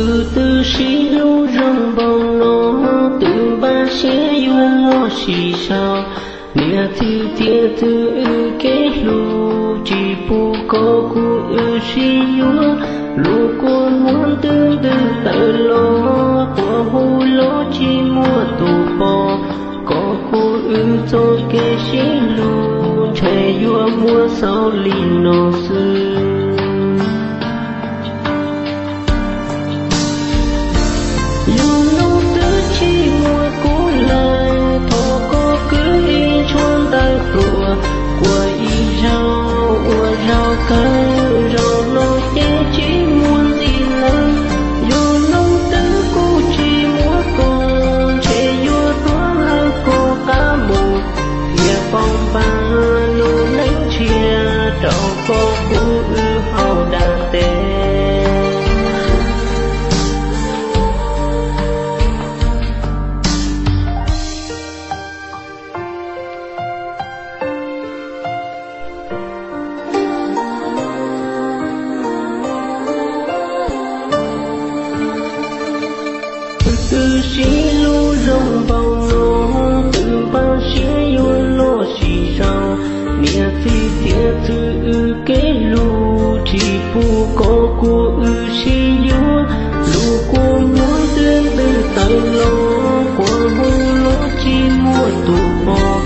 Tus twg sib hlub zoo npaum no, twb npaj siab yuav los sim sau. Niam txiv tias txwv wb kev hlub, tsis pub koj kuv wb sib yuav. Lub kua muag ntws ntws tawm los, quas hu los tsis muaj tus pom. Koj kuv wb txoj kev sib hlub, ntshe yuav muaj xaus li no xwb. Yog hnub twg tsis muaj kuv lawm, thov koj kwv ib tshuab ntawv hluas, ua ib zaug ua zaum kawg, zaum no ces tsis muaj ntxiv lawm. Yog hnub twg kuv tsis muaj koj, ntshe yuav tuag lawm kuv qab mus, thiaj paub npaj lub neej tshiab rau koj kuv wb hauv dab teb. Twb sib hlub zoo npaum no, twb npaj siab yuav los sim sau. Niam txiv tias txwv wb kev hlub, tsis pub koj kuv wb sib yuav. Lub kua muag ntws ntws tawm los, quas hu los tsis muaj tus pom.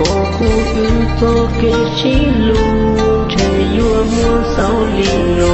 Koj kuv wb txoj kev sib hlub, ntshe yuav muaj xaus li no.